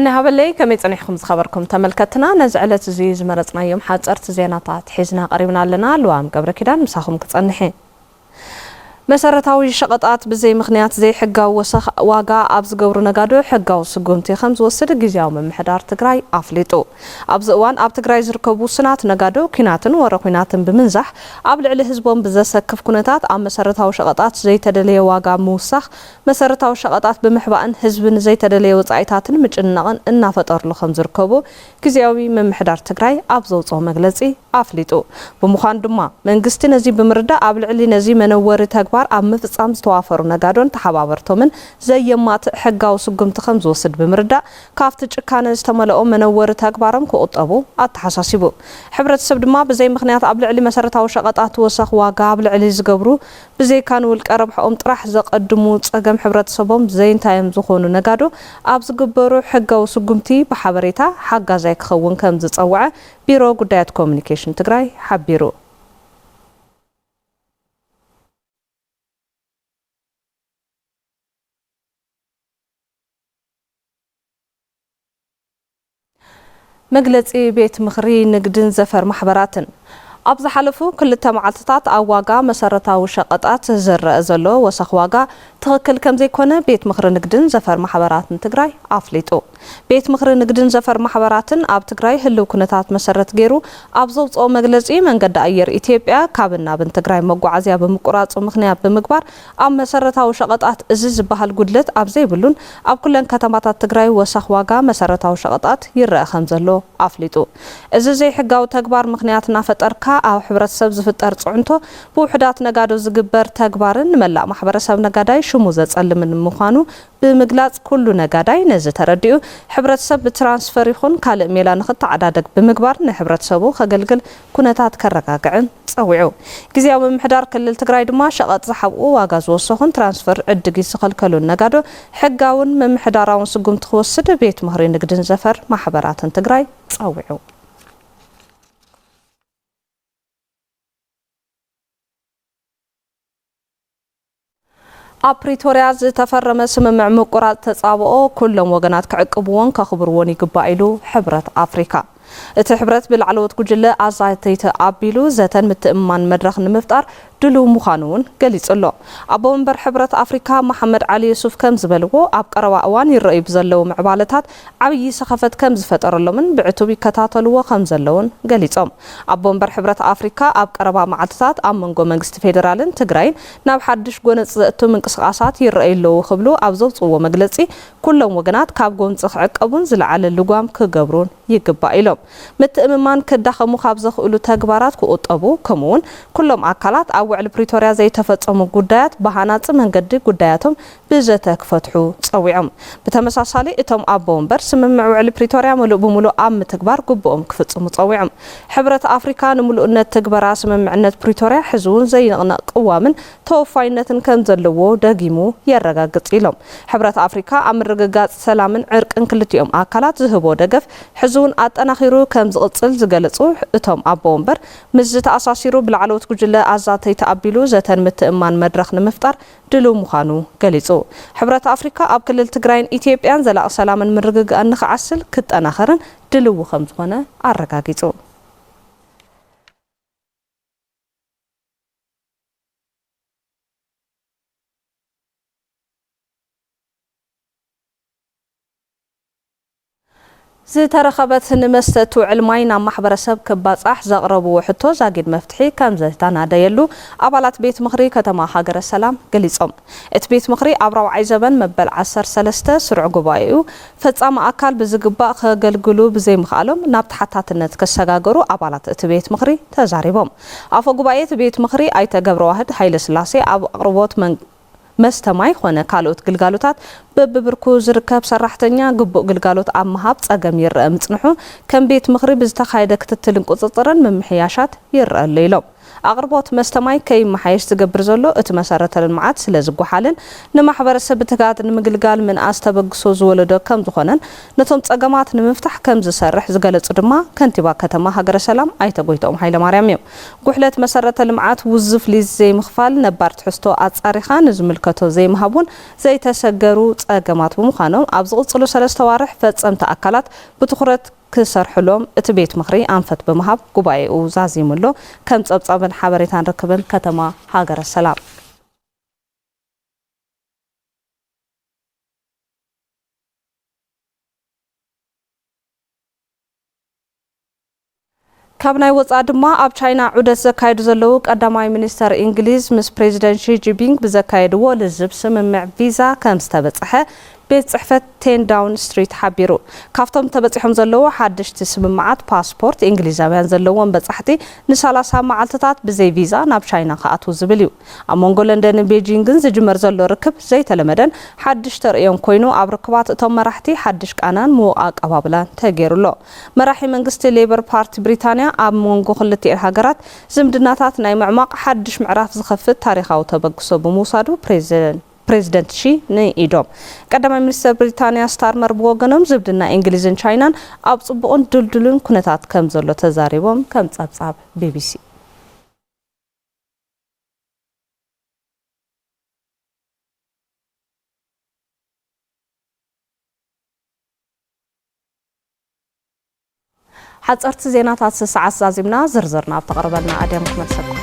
ንሃበለይ፣ ከመይ ጸኒሕኩም ዝኸበርኩም ተመልከትና? ነዚ ዕለት እዚ ዝመረጽናዮም ሓጸርቲ ዜናታት ሒዝና ቀሪብና ኣለና። ልዋም ገብረ ኪዳን ምሳኹም ክጸንሕ እየ። መሰረታዊ ሸቐጣት ብዘይ ምኽንያት ዘይሕጋዊ ወሰኽ ዋጋ ኣብ ዝገብሩ ነጋዶ ሕጋዊ ስጉምቲ ከም ዝወስድ ግዝያዊ ምምሕዳር ትግራይ ኣፍሊጡ። ኣብዚ እዋን ኣብ ትግራይ ዝርከቡ ውሱናት ነጋዶ ኲናትን ወረ ኲናትን ብምንዛሕ ኣብ ልዕሊ ህዝቦም ብዘሰክፍ ኩነታት ኣብ መሰረታዊ ሸቐጣት ዘይተደለየ ዋጋ ምውሳኽ፣ መሰረታዊ ሸቐጣት ብምሕባእን ህዝቢ ንዘይተደለየ ወጻኢታትን ምጭንናቕን እናፈጠርሉ ከም ዝርከቡ ግዝያዊ ምምሕዳር ትግራይ ኣብ ዘውፅኦ መግለፂ ኣፍሊጡ። ብምዃኑ ድማ መንግስቲ ነዚ ብምርዳእ ኣብ ልዕሊ ነዚ መነወሪ ተግባር ኣብ ምፍፃም ዝተዋፈሩ ነጋዶን ተሓባበርቶምን ዘየማትእ ሕጋዊ ስጉምቲ ከም ዝወስድ ብምርዳእ ካብቲ ጭካነ ዝተመልኦ መነወሪ ተግባሮም ክቑጠቡ ኣተሓሳሲቡ። ሕብረተሰብ ድማ ብዘይ ምኽንያት ኣብ ልዕሊ መሰረታዊ ሸቐጣት ወሰኽ ዋጋ ኣብ ልዕሊ ዝገብሩ ብዘይካ ንውልቀ ረብሕኦም ጥራሕ ዘቐድሙ ጸገም ሕብረተሰቦም ዘይንታዮም ዝኾኑ ነጋዶ ኣብ ዝግበሩ ሕጋዊ ስጉምቲ ብሓበሬታ ሓጋዛይ ክኸውን ከም ዝጸውዐ ቢሮ ጉዳያት ኮሙኒኬሽን ትግራይ ሓቢሩ። መግለጺ ቤት ምኽሪ ንግድን ዘፈር ማሕበራትን። ኣብ ዝሓለፉ ክልተ መዓልትታት ኣብ ዋጋ መሰረታዊ ሸቐጣት ዝረአ ዘሎ ወሰኽ ዋጋ ትኽክል ከም ዘይኮነ ቤት ምኽሪ ንግድን ዘፈር ማሕበራትን ትግራይ ኣፍሊጡ። ቤት ምኽሪ ንግድን ዘፈር ማሕበራትን ኣብ ትግራይ ህልው ኩነታት መሰረት ገይሩ ኣብ ዘውፅኦ መግለፂ፣ መንገዲ ኣየር ኢትዮጵያ ካብን ናብን ትግራይ መጓዓዝያ ብምቁራፁ ምኽንያት ብምግባር ኣብ መሰረታዊ ሸቐጣት እዚ ዝበሃል ጉድለት ኣብ ዘይብሉን ኣብ ኩለን ከተማታት ትግራይ ወሰኽ ዋጋ መሰረታዊ ሸቐጣት ይረአ ከም ዘሎ ኣፍሊጡ። እዚ ዘይሕጋዊ ተግባር ምኽንያት እናፈጠርካ ኣብ ሕብረተሰብ ዝፍጠር ፅዕንቶ ብውሑዳት ነጋዶ ዝግበር ተግባርን ንመላእ ማሕበረሰብ ነጋዳይ ሽሙ ዘፀልምን ምዃኑ ብምግላፅ፣ ኩሉ ነጋዳይ ነዚ ተረዲኡ ሕብረተሰብ ብትራንስፈር ይኹን ካልእ ሜላ ንኽተዓዳደግ ብምግባር ንሕብረተሰቡ ከገልግል ኩነታት ከረጋግዕን ጸዊዑ። ግዝያዊ ምምሕዳር ክልል ትግራይ ድማ ሸቐጥ ዝሓብኡ ዋጋ ዝወሰኹን ትራንስፈር ዕድጊት ዝኸልከሉን ነጋዶ ሕጋውን ምምሕዳራውን ስጉምቲ ክወስድ ቤት ምኽሪ ንግድን ዘፈር ማሕበራትን ትግራይ ጸዊዑ። ኣብ ፕሪቶርያ ዝተፈረመ ስምምዕ ምቁራጽ ተጻብኦ ኩሎም ወገናት ክዕቅብዎን ከኽብርዎን ይግባእ ኢሉ ሕብረት ኣፍሪካ። እቲ ሕብረት ብላዕለዎት ጉጅለ ኣዛተይቲ ኣቢሉ ዘተን ምትእምማን መድረኽ ንምፍጣር ድሉው ምዃኑ እውን ገሊጹ ኣሎ። ኣቦ መንበር ሕብረት ኣፍሪካ መሓመድ ዓሊ ዩሱፍ ከም ዝበልዎ፣ ኣብ ቀረባ እዋን ይረኣዩ ብዘለዉ ምዕባለታት ዓብዪ ሰኸፈት ከም ዝፈጠረሎምን ብዕቱብ ይከታተልዎ ከም ዘለውን ገሊጾም። ኣቦ ወንበር ሕብረት ኣፍሪካ ኣብ ቀረባ መዓልትታት ኣብ መንጎ መንግስቲ ፌዴራልን ትግራይን ናብ ሓድሽ ጎነጽ ዘእቱ ምንቅስቓሳት ይረኣዩ ኣለዉ ክብሉ ኣብ ዘውፅዎ መግለፂ፣ ኩሎም ወገናት ካብ ጎንፂ ክዕቀቡን ዝለዓለ ልጓም ክገብሩን ይግባእ ኢሎም። ምትእምማን ክዳኸሙ ካብ ዘኽእሉ ተግባራት ክቑጠቡ፣ ከምኡ እውን ኩሎም ኣካላት ኣብ ውዕሊ ፕሪቶርያ ዘይተፈጸሙ ጉዳያት ብሃናጺ መንገዲ ጉዳያቶም ብዘተ ክፈትሑ ጸዊዖም። ብተመሳሳሊ፣ እቶም ኣቦ ወንበር ስምምዕ ውዕሊ ፕሪቶርያ ምሉእ ብምሉእ ኣብ ምትግባር ግቡኦም ክፍጽሙ ጸዊዖም። ሕብረት ኣፍሪካ ንምሉእነት ትግበራ ስምምዕነት ፕሪቶርያ ሕዚ እውን ዘይንቕነቕ ቅዋምን ተወፋይነትን ከም ዘለዎ ደጊሙ የረጋግጽ ኢሎም። ሕብረት ኣፍሪካ ኣብ ምርግጋጽ ሰላምን ዕርቅን ክልቲኦም ኣካላት ዝህቦ ደገፍ ሕዚ እውን ኣጠናኺሩ ከም ዝቕጽል ዝገለጹ እቶም ኣቦ ወንበር፣ ምስዚ ተኣሳሲሩ ብላዕለዎት ጉጅለ ኣዛተይቲ ኣቢሉ ዘተን ምትእምማን መድረኽ ንምፍጣር ድሉው ምዃኑ ገሊጹ። ሕብረት ኣፍሪካ ኣብ ክልል ትግራይን ኢትዮጵያን ዘላቒ ሰላምን ምርግጋእን ንኽዓስል ክጠናኸርን ድልው ከም ዝኾነ ኣረጋጊጹ። ዝተረኸበት ንመስተ ትውዕል ማይ ናብ ማሕበረሰብ ክባፃሕ ዘቕረብዎ ሕቶ ዛጊድ መፍትሒ ከም ዝተናደየሉ ኣባላት ቤት ምኽሪ ከተማ ሃገረ ሰላም ገሊፆም። እቲ ቤት ምኽሪ ኣብ ራብዓይ ዘበን መበል ዓሰርተ ሰለስተ ስሩዕ ጉባኤኡ ፈፃሚ ኣካል ብዝግባእ ከገልግሉ ብዘይምኽኣሎም ናብ ተሓታትነት ክሰጋገሩ ኣባላት እቲ ቤት ምኽሪ ተዛሪቦም። ኣፈ ጉባኤ እቲ ቤት ምኽሪ ኣይተ ገብረዋህድ ሃይለስላሴ ኣብ ኣቕርቦት መን-፣ መስተ ማይ ኾነ ካልኦት ግልጋሎታት በብብርኩ ዝርከብ ሰራሕተኛ ግቡእ ግልጋሎት ኣብ ምሃብ ጸገም ይረአ ምጽንሑ ከም ቤት ምኽሪ ብዝተኻየደ ክትትልን ቁጽጽርን ምምሕያሻት ይረአ ኣሎ ኢሎም። ኣቕርቦት መስተ ማይ ከይመሓየሽ ዝገብር ዘሎ እቲ መሰረተ ልምዓት ስለ ዝጓሓልን ንማሕበረሰብ ብትግሃት ንምግልጋል ምንኣስ ተበግሶ ዝወለዶ ከም ዝኾነን ነቶም ጸገማት ንምፍታሕ ከም ዝሰርሕ ዝገለጹ ድማ ከንቲባ ከተማ ሃገረ ሰላም ኣይተ ጎይትኦም ሃይለማርያም እዮም። ጉሕለት መሰረተ ልምዓት፣ ውዙፍ ሊዝ ዘይምኽፋል፣ ነባር ትሕዝቶ ኣጻሪኻ ንዝምልከቶ ዘይምሃብ እውን ዘይተሰገሩ ጸገማት ብምዃኖም ኣብ ዝቕጽሉ ሰለስተ ዋርሕ ፈጸምቲ ኣካላት ብትኹረት ክሰርሕሎም እቲ ቤት ምኽሪ ኣንፈት ብምሃብ ጉባኤኡ ዛዚሙ ኣሎ። ከም ጸብጻብን ሓበሬታን ርክብን ከተማ ሃገረ ሰላም። ካብ ናይ ወጻኢ ድማ ኣብ ቻይና ዑደት ዘካየዱ ዘለዉ ቀዳማይ ሚኒስተር እንግሊዝ ምስ ፕሬዚደንት ሺ ጂንፒንግ ብዘካየድዎ ልዝብ ስምምዕ ቪዛ ከም ዝተበጽሐ ቤት ጽሕፈት ቴን ዳውን ስትሪት ሓቢሩ። ካብቶም ተበጺሖም ዘለዉ ሓደሽቲ ስምምዓት ፓስፖርት እንግሊዛውያን ዘለዎም በጻሕቲ ንሰላሳ መዓልትታት ብዘይ ቪዛ ናብ ቻይና ክኣትዉ ዝብል እዩ። ኣብ መንጎ ለንደንን ቤጂንግን ዝጅመር ዘሎ ርክብ ዘይተለመደን ሓድሽ ተርእዮን ኮይኑ ኣብ ርክባት እቶም መራሕቲ ሓድሽ ቃናን ምዉቕ ኣቀባብላን ተገይሩ ኣሎ። መራሒ መንግስቲ ሌበር ፓርቲ ብሪታንያ ኣብ መንጎ ክልቲኤን ሃገራት ዝምድናታት ናይ ምዕማቕ ሓድሽ ምዕራፍ ዝኸፍት ታሪኻዊ ተበግሶ ብምውሳዱ ፕሬዚደንት ፕሬዚደንት ሺ ንኢዶም። ቀዳማይ ሚኒስተር ብሪታንያ ስታርመር ብወገኖም ዝምድና እንግሊዝን ቻይናን ኣብ ጽቡቕን ድልዱልን ኩነታት ከም ዘሎ ተዛሪቦም ከም ጸብጻብ ቢቢሲ። ሓጸርቲ ዜናታት ሰዓት ዛዚምና ዝርዝርና ኣብ ተቐርበልና ኣድያም ክመልሰኩም።